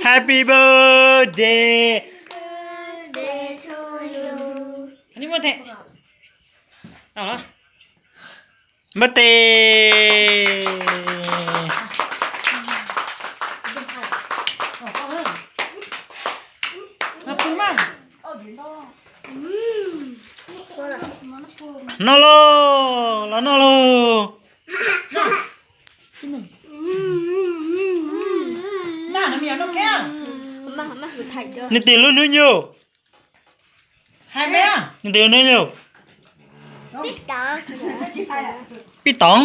Happy birthday. Birthday. Noj lauj, los noj lauj. Nws twg lub hnub nyoog? Nws twg lub hnub nyoog? Pib toov.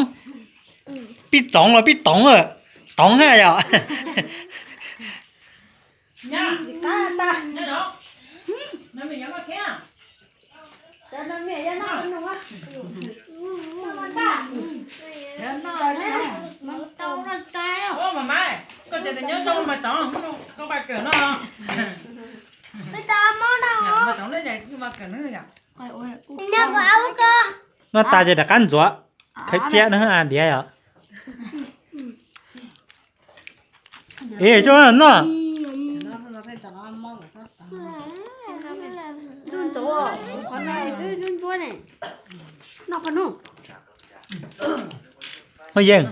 Pib txoov los pib toov? Toov na yom. Koj tseem nyob zoo mas toov, koj pab kawm no. Noj tas ces rov qab ntxuav, khaws cia no diav yom. Ib co noj. Yeej.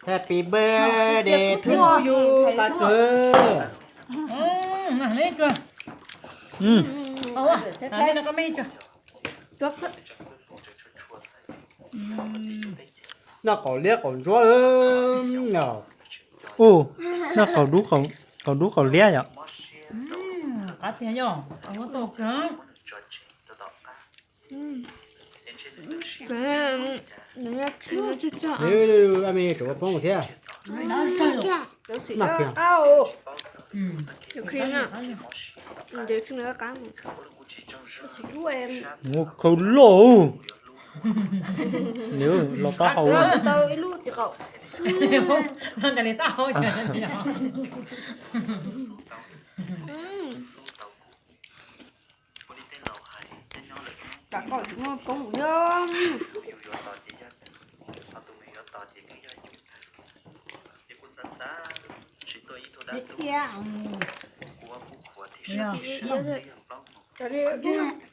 Happy birthday to you, qab kawg. Noj qaum liab qaum ntsuab. Ua, noj qaum dub qaum liab yom. Qab tiag yog, ua tau kawg. Poob thiab. Ua khaub loj. Los pab hau.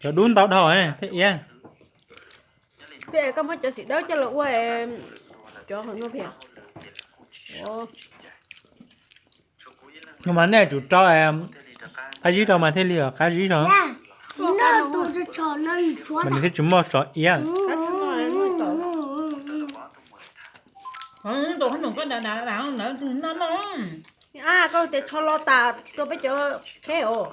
Cov dub ntau dhau thiab iab. Koj muab cov xim dawb coj los ua cov hauv no thiab. No mas nej tsum rau qab zib rau mas thiaj li qab zib rau. Mas nws thiaj tsis muaj tsov iab. Koj tes tsho los tas rau peb cov kheb os.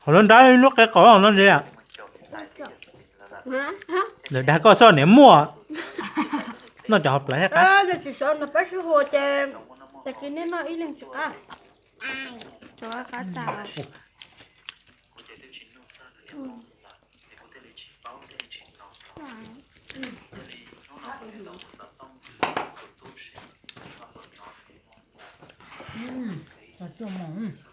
Hauv lub nrab lub qe qaum no ntse. Lawv dag koj txoj niam muaj. Noj cov hauv plawv thiab qab. Tsis sov nrog peb sib hu ces tag kis nej noj ib leeg tsis qab. Cov tsuag mos.